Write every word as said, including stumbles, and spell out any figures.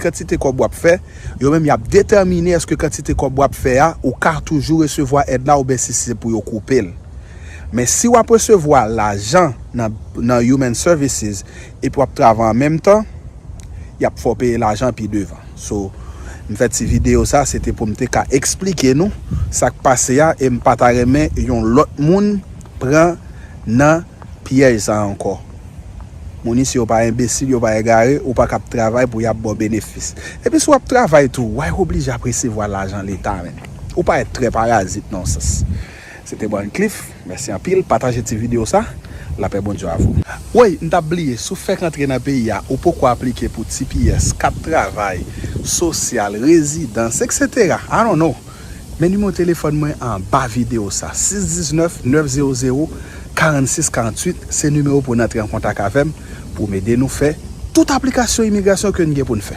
kantite kòb w ap fè, yo menm y ap detèmine èske kantite kòb w ap fè a, ou ka toujou resevwa èd la oubyen si se pou yo koupe l. Men si w ap resevwa lajan nan, nan Human Services epi w ap travay an menm tan, y ap fè w peye lajan pi devan. So, m fè ti videyo sa, se te pou m te ka eksplike nou sa k pase a, e m pa ta renmen yon lòt moun pran nan pyèj sa ankò. Moun isi yo pa enbesil, yo pa egare, ou pa k ap travay pou y ap ba w benefis. Epi si w ap travay tou, why w oblije ap resevwa lajan leta, menm? Ou parèt trè parazit nan yon sans. Se te Bryan Cliff, mèsi anpil, pataje ti videyo sa, lapè Bondye avè w. Woy, m t ap bliye, si w fèk antre nan peyi a, ou poko aplike pou T P S, kat travay, sosyal, rezidans, et cetera. I don't know. Men nimewo telefòn mwen anba videyo sa, sis diznèf, nèf zewo zewo, karannsis karannwit, se nimewo pou n antre an kontak avè m, pou m ede nou fè tout aplikasyon imigrasyon ke n gen pou n fè.